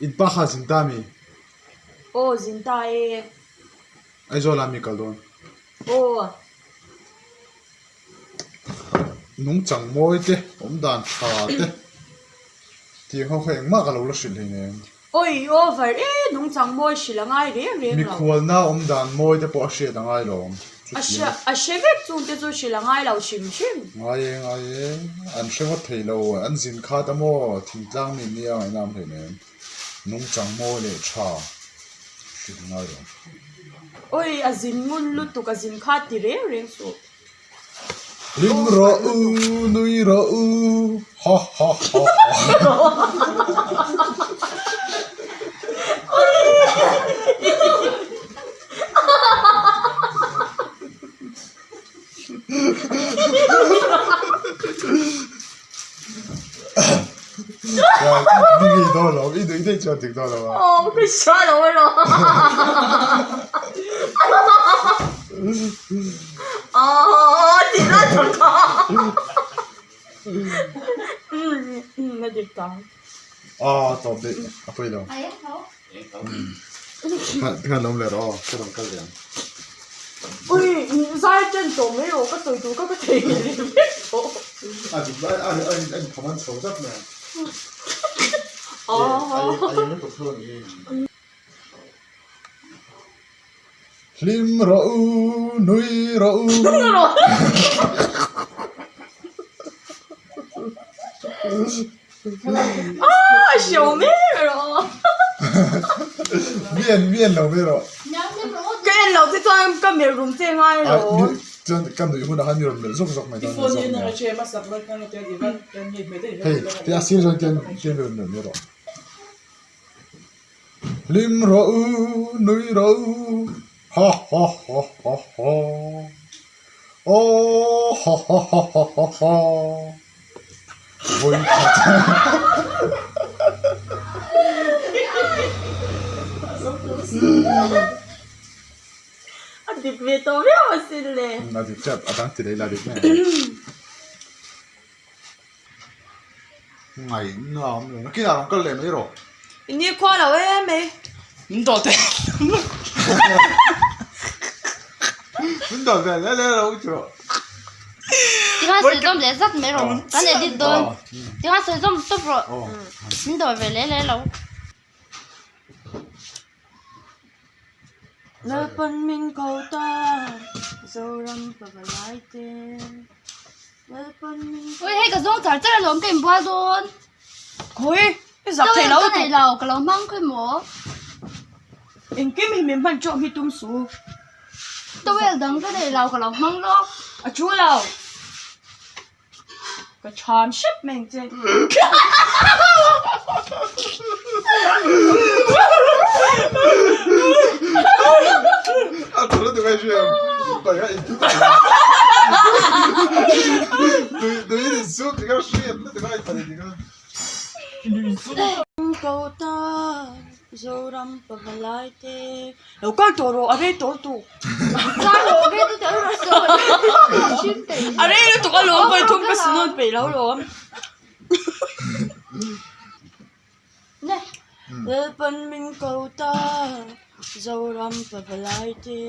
In pa kha zin ta mi? Aw zin ta e. Aizawl ah mi kal dawn? Aw. Nungchang mawi te, awm dan tha te tiang ho kha engmah ka lo la hrilh hei nen. Awi over e, nungchang mawi hrilh a ngai reng reng lo. Mikhualna awm dan mawi te pawh a hriat a ngai lo ang. A hria, a hre vek chung te chu hrilh a ngai lo hrim hrim. Ngai e, ngai e, an hre ngawt thei lo, an zin khat a maw, thingtlang mi nia ngaihna awm hlei nen. Nungchang mawi leh tha hrilh a ngai lo. Awi, a zin ngun lutuk, a zin khat ti reng reng suh. Hlim rawh u, nui rawh u, ha ha ha ha. Ni dawn lo, i nui daih chuan dik dawn lo a. Aw, ka hria lo erawh. Aw, ti la tha kha. Na dik ta. Aw, tawp daih, a pawi lo. Tikhan lo awm leh rawh aw, ka rawn kal leh ang. Ui, zai ṭan tawh mai rawh, ka sawi tur kha ka thei leh vek tawh. A dik lai, a a inkham an chho zat mai ang. A eng lutuk thu a nih hi. Hlim rawh u, nui rawh u. A hriau mek erawh. Mi en mi en lo mai rawh. Ka en lo che chuan ka melh rum che ngai lo. Chuan ka nuih hunah khan mi rawn melh zawk zawk mai dawn a ni zawk nia. Hei ti a sir zawng tian tian mi rawn melh mai rawh. Hlim rawh u, nui rawh u, ha ha ha ha ha. Aw ha ha ha ha ha ha. Vawi khat. A dik ve tawh viau asin le. A dik tep, a dang ti leh ila a dik mai ang. Ngaihna a awm lo. Nakinah rawn kal leh mai rawh. I ni khua lo em mai. Min dawh teh. Min dawh ve leh leh lo chu rawh. Tikhan sawi zawm leh zat mai rawh. Kan edit dawn. Tikhan sawi zawm tawp rawh. Min dawh ve leh leh lo. Lalpan min ko ta Zoram pavalai te Lalpan min ko Ui hei ka zawng char char alawm ka inbual dawn. Khawi i zak thei lo Ka nei lo ka lo hmang khawi maw. Engkim hi min hman tawk hi tum su. Towel dang ka nei lo ka lo hmang lawk. A thu lo. Ka chhan hrep mai ang che. A tha lutuk a hriam. Pai kha in tut a. Tui tui in sum ti kha hriat lutuk a i thani ti kha. Ko ta Zoram pavalai te Lo kal tawh rawh a rei tawh lutuk. A rei lutuk alawm vawi thum ka sinawn peih lo alawm. Lalpan min ko ta Zoram pavalai te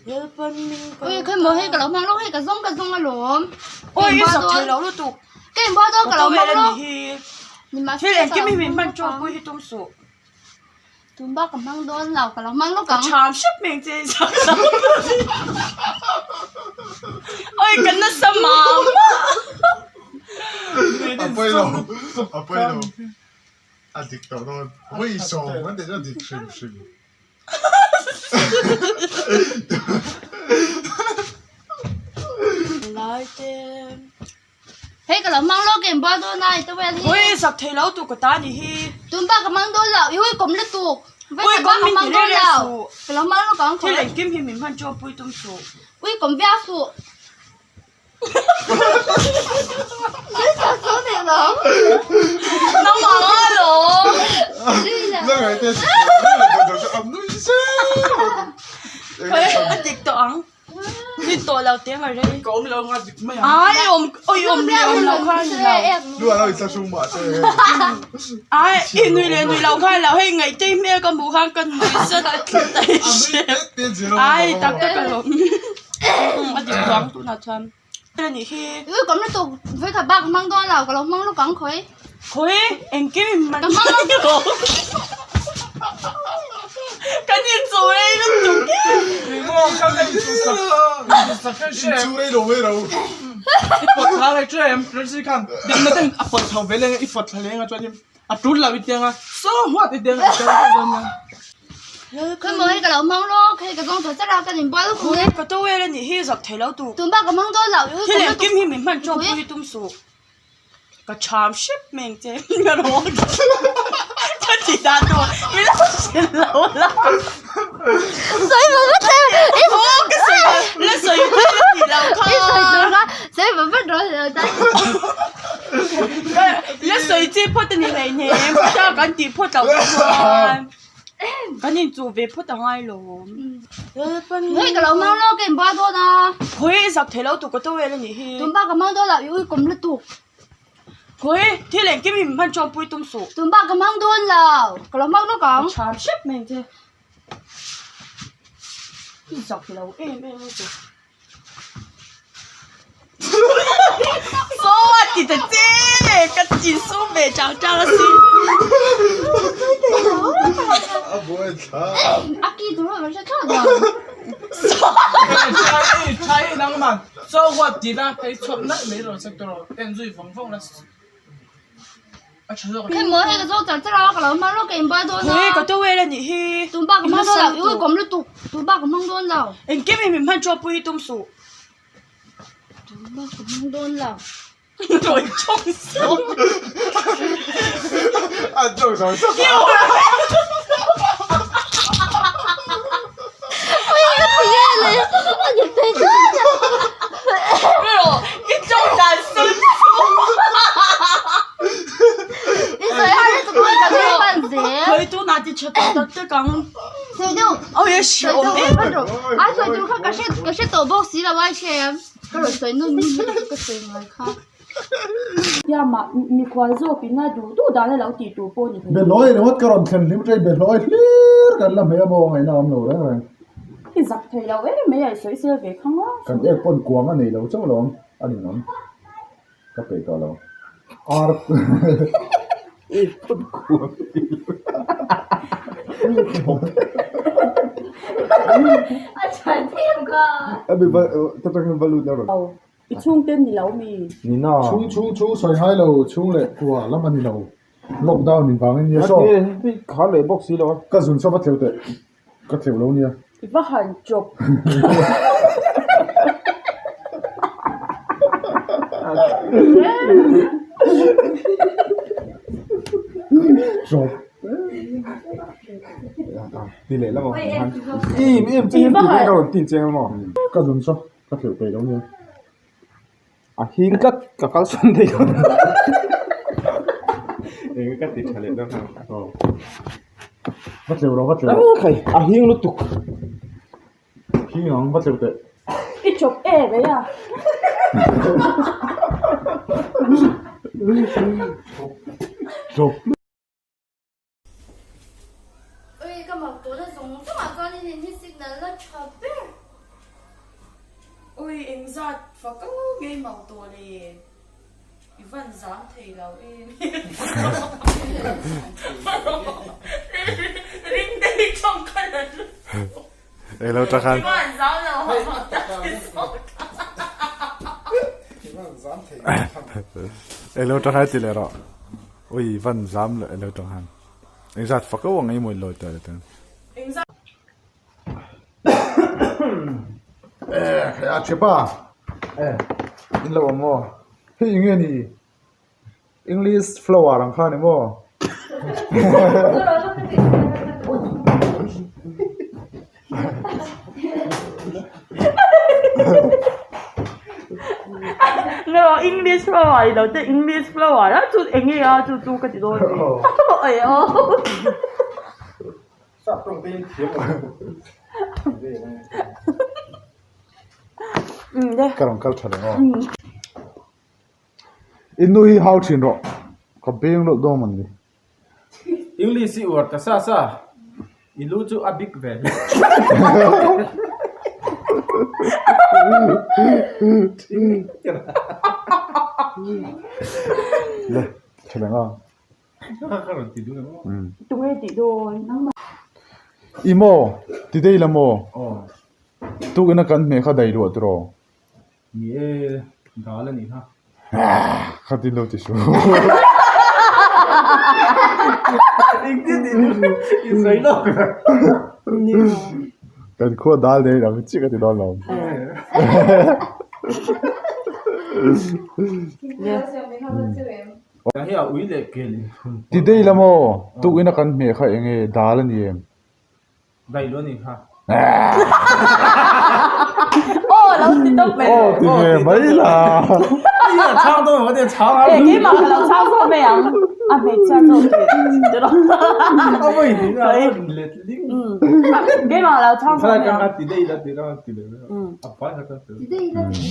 Lalpan min ko Ui khawi maw hei ka lo hmang lawk hei ka zawng ka zawng alawm. Ui i zak thei lo lutuk. Ka inbual dawn ka lo hmang lawk. Thil engkim hi min hman tawk pui hi tum suh. Tun bak ka hmang dawn lo, ka lo hmang lawk ang. Ka cham hrep mai ang che i zak lo. Oi ka nasa mah mah. A pawi lo, a pawi lo. A dik tawh dawn. Vawi sawm kan tih chuan a dik hrim hrim. Lai te. Hei ka lo hmang lawk em bual dawn a i towel hi. Ui sak thei lo tu ka ta ni hi. Tun bak ka hmang dawn lo i hui kawm lutuk. Ui kawm min ti reng reng suh. Ka lo hmang lawk ang Thil engkim hi min hman chu a pui tum suh. Ui kawm viau suh. Nangmah nga lawm. La ngai te am nui zel. A dik tawh ang. Ni tawh. tawh lo teng a rei. Ka awm lo nga dik mai ang. Ai awm oi awm leh awm lo kha ni lo. Lu a lo in thlahrung mah se. Ai i nui leh nui lo kha ni lo hei ngaihtei hmel ka hmuh khan ka nui zet daih hrep. Ai tak tak alawm. A dik vang tunah chuan. A nih hi. Ui kawm lutuk vawikhat bak ka hmang dawn lo ka lo hmang luk ang khawi. Khawi engkim in man Ka hmang lo. Kan inchuh rei lutuk e. Maw ka ka inchuh sak sak Inchuh rei lo mai ro. I pawt thla rei ṭe em Percy khan dikna ten a pawt chho ve leng a i pawt thla leng a chuan in a tul lo i tiang a so what i tiang a i tel vek dawn nia. Khawi maw hei ka lo hmang lawk hei ka zawng tawh char a ka nin bual lawk ang e. Ka towel a nih hi zak thei lo tu. Tun bak ka hmang dawn lo i Thil engkim hi min hman ṭawk pui tum suh. Ka ṭham hrep mai ang che ka rawng ka ti dan tur min lo hrilh lo la. Sawi vat vat rawh Aw ka sawi la sawi tur ka tih loh kha. I sawi tur kha sawi vat vat rawh lo tan. La sawi chi phawt a ni hleinem ta kan tih phawt loh chuan kan inchuh ve phawt a ngai lo. Hei ka lo hmang lawk ka inbual dawn a. Khawi i zak thei lo tur ka towel a nih hi. Tun bak ka hmang dawn lo i ui kawm lutuk. Khawi thil engkim hi min hman ṭawmpui tum suh. Tun bak ka hmang dawn lo ka lo hmang lawk ang. Ka chhan hrep mai ang che. I zak lo em em a chu. So a ti ta che ka insum ve chang chang a si. A buai thla. A ki tur ho hre thlawt lo. Chai chai nangman so what ti la hei chhuak nalh mai rawh se tawrh en zui vawng vawng la. Hei maw hei ka zawk char char a ka lo hmang lawk ka inbual dawn a. Khawi ka towel a nih hi. Tun bak ka hmang dawn lo i ui kawm lutuk tun bak ka hmang dawn lo. Engkim hi min hman ṭawp pui hi tum suh. Tun bak ka hmang dawn lo. Rawi ṭawng suh. A ṭawng suh suh. Ui ka ti nge le a dik thei tlat a. Rawh i ṭawng dan sun I sawi har lutuk hi ka nui hman zel. Khawi tunah ti tha tak tak tak ang. Sawi deuh. Awi a hre awm em. Ai sawi tur kha ka hre ka hre tawh bawk si lo a i hre em. Ka rawn sawi nawn hi ka sawi ngai kha. Ya mah mikhual zawk in a duh duh dan a lo tih tur pawh ni thei. Behlawi ringawt ka rawn thlen hlim ṭei behlawi hlir kan la hmei a maw ngaihna awm lo reng reng. I zak thei lo em mai a i sawi sel ve khang a. Kan ek pawn kuang a nei lo chauh lo a ni ngam. Ka peih tawh lo. Ar ek pawn kuang a nei lo. A chhan em kha. A mi va ta tang hian va lut na rawn. I chhungte ni lo mi. Ni na. Chhung chhung chu sawi ngai lo, chhung leh kua lam a ni lo. Lockdown in vangin nia saw. Hei kha leh bawk si lo a. Ka zun saw va tleu teh. Ka tleu lo nia. I va han chawp. Chawp. Ti leh lam ang han. Im im chu him ti ka rawn tin cheng maw. Ka zun saw. Ka tleuh peih lo nia. A hing tlat ka kal sawn thei lo. Eng ka ti tha leh dawn ha. Aw. Va tleuh rawh va tleuh rawh. Khai a hing lutuk. Hing ang va tleuh teh. I chawp e vei a. Chawp. Ui ka mak tawhna zawng zawng ah chuan in hi signal la tha ber. Ui engzat fak au ngei mak tawh le i van zam thei lo em ring dei tawng kha la lutuk Eng lo takhan. I van zam lo ha mak tak i zawk ta. Eng lo takhan ti leh rawh. Ui van zam lo eng lo takhan. Engzat fak au ang ei mawi lawi tawh le tan. Eh khai a thipa eh in lo awm maw hei eng nge ni English flower ang kha ni maw. No English flower i lo te English flower a chu eng nge a chu chu ka ti dawn ni oi aw Sap tawng te in thiam lo. Ka rawn kal tha reng aw. I nu hi hau thin rawh. Ka beng loh dawn man ni. English i uar ta sa sa. I lu chu a bik ve hle. Le, tha reng a. Tunge tih dawn? I maw? Ti dei la maw? Tukina kan hmeh kha dai luah tiraw? Ni e, dal a nih kha. Kha tin lo ti su. Engtin tih chu i sawi lawk. Kan khua dal nei ang chiah ka ti dawn lo. Ti dei la maw? Tukina kan hmeh kha eng nge dal a ni em? Dai lo ni kha. Aw lo ti tawp mai. Aw ti ve mai la. Ai a chhang dawn a chhang a. Eh keimah ka lo chhang zawk mai ang. A hmeichhia zawk ti ti rawh. A vawi ni a let ling. Keimah ka lo chhang zawk mai ang. Ti dei la ti la ti le. A pai kha ta. Ti dei la ti.